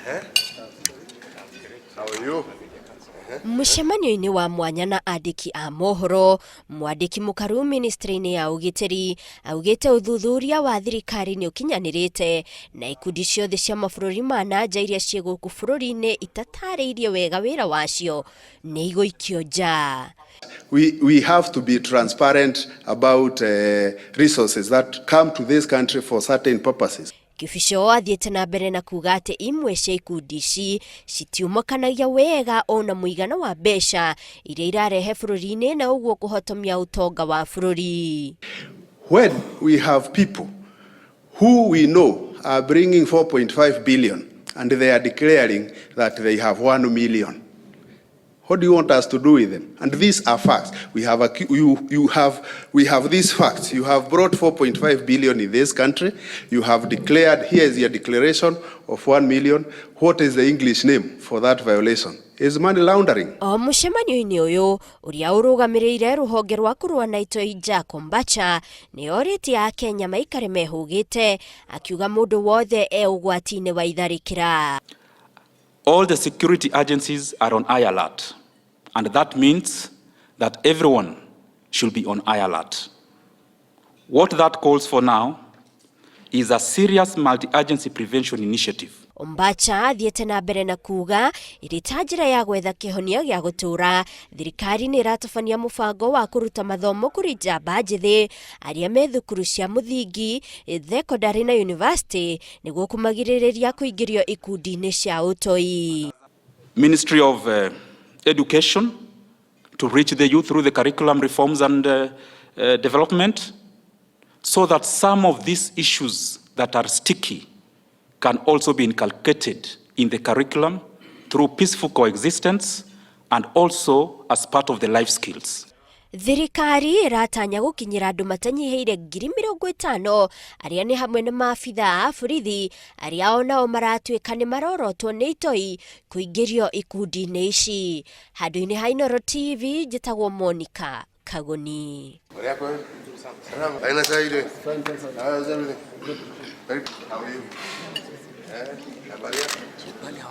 How are you? Mũcemanio-inĩ wa mwanya na andĩki a mohoro, mwandĩki mũkaru ministry-inĩ ya ũgitĩri augĩte ũthuthuria wa thirikari nĩ ũkinyanĩrĩte na ikundi ciothe cia mabũrũri ma na nja iria ciĩ gũkũ bũrũri-inĩ itatarĩirie wega wĩra wacio nĩ igũikio nja. We have to be transparent about resources that come to this country for certain purposes. Kibicho athiĩte na mbere na kuga atĩ imwe cia ikundi ici citiumũkanagia wega ona mũigana wa mbeca iria irarehe bũrũri-inĩ na ũguo kũhotomia ũtonga wa bũrũri. When we have people who we know are bringing 4.5 billion and they are declaring that they have 1 million, what do you want us to do with them? And these are facts. We have, a, you, you have, we have these facts. You have brought 4.5 billion in this country. You have declared, here is your declaration of 1 million. What is the English name for that violation? Is money laundering. O mũcemanio-inĩ ũyũ, ũrĩa ũrũgamĩrĩire rũhonge rwa kũrũa na itoi Jack Ombacha nĩ orĩtie Akenya maikare mehũgĩte, akiuga mũndũ wothe e ũgwati-inĩ wa itharĩkĩra. All the security agencies are on high alert, and that means that everyone should be on high alert. What that calls for now is a serious multi-agency prevention initiative. Ombacha athiĩte na mbere na kuga ĩrĩ ta njĩra ya gwetha kĩhonia gĩa gũtũũra, thirikari nĩ ĩratabania mũbango wa kũruta mathomo kũrĩ njamba njĩthĩ arĩa me thukuru cia mũthingi, thekondarĩ na yunivasĩtĩ nĩguo kũmagirĩrĩria kũingĩrio ikundi-inĩ cia ũtoi. Ministry of Education to reach the youth through the curriculum reforms and development so that some of these issues that are sticky can also be inculcated in the curriculum through peaceful coexistence and also as part of the life skills. Thirikari ĩratanya gũkinyĩra andũ matanyihĩire 50,000 arĩa nĩ hamwe na maabitha a borithi arĩa onao maratuĩka nĩ marorotwo nĩ itoi kũingĩrio ikundi-inĩ ici. Handũ-inĩ ha Inooro TV, njĩtagwo Monica Kagoni. How are you doing? How's everything? Good. How are you? Eh, habari yako?